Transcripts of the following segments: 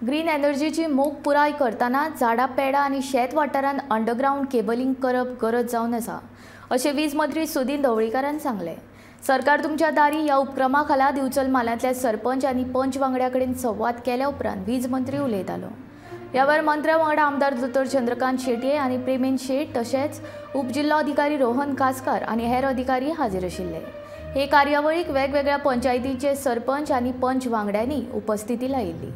Green एनर्जीची मोख पुराय करतना झाडां पेडां आनी शेत वाठारांत अंडरग्रावंड केबलिंग करप गरज जावन आसा अशें वीज मंत्री सुदिन ढवळीकारान सांगलें। सरकार तुमच्या दारी ह्या उपक्रमा खाला दिवचल म्हालांतल्या सरपंच आनी पंच वांगड्या कडेन संवाद केल्या उपरांत वीज मंत्री उलयतालो। ह्या वेळार मंत्र्या वांगडा आमदार दोतोर चंद्रकांत शेटये आनी प्रेमेन शेट तशेंच उपजिल्लोधिकारी रोहन कासकार आनी हेर अधिकारी हाजीर आशिल्ले। हे कार्यावळीक वेगवेगळ्या पंचायतींचे सरपंच आनी पंच वांगड्यांनी उपस्थिती लायिल्ली।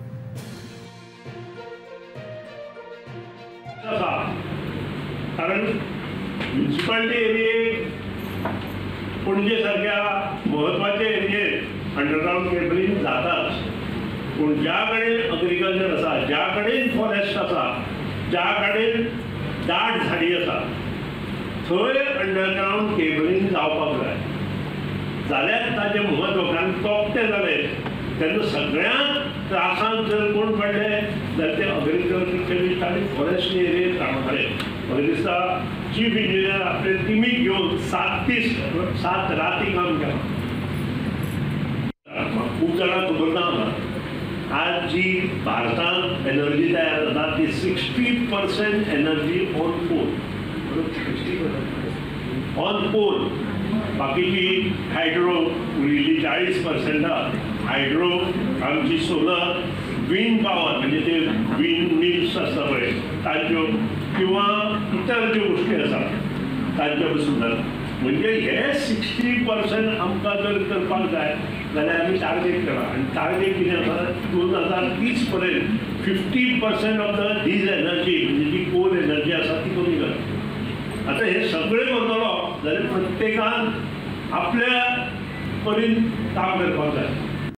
कारण म्युनिसिपालिटी एरियेक पणजे सारक्या म्हत्वाच्या एरियेत अंडरग्रावंड केबलिंग जाताच, पूण ज्या कडेन अग्रिकल्चर आसा, ज्या कडेन फॉरेस्ट आसा, ज्या कडेन दाट झाडी आसा थंय अंडरग्रावंड केबलिंग जावपाक जाय जाल्यार ताचें म्हत्व। कारण तोपते जाले तेन्ना सगळ्यांत त्रासांत जर कोण पडले जाल्यार ते अग्रिकल्चरिस्ट आनी फॉरेस्ट एरियेत रावताले। म्हाका दिसता चीफ इंजिनियर आपले टिमीक घेवन 7 दीस 7 राती काम केलां। खूब जाणांक खबर ना आज जी भारतांत एनर्जी तयार जाता ती 60% एनर्जी ऑन कोल, ऑन कोल। बाकीची हायड्रो उरिल्ली 40% हायड्रो, आमची सोलर, विंड पावर म्हणजे ते विंड मिल्स आसता पळय तांच्यो किंवा इतर ज्यो गोश्टी आसा तांचे पसून जाता। म्हणजे हे 60% आमकां जर करपाक जाय जाल्यार आमी टार्गेट केला आनी टार्गेट कितें आसा 2030 पर्यंत 50% ऑफ the these energy म्हणजे जी कोल एनर्जी आसा ती कमी करप। आतां हे सगळें करतलो जाल्यार प्रत्येकान आपल्या परीन काम करपाक जाय।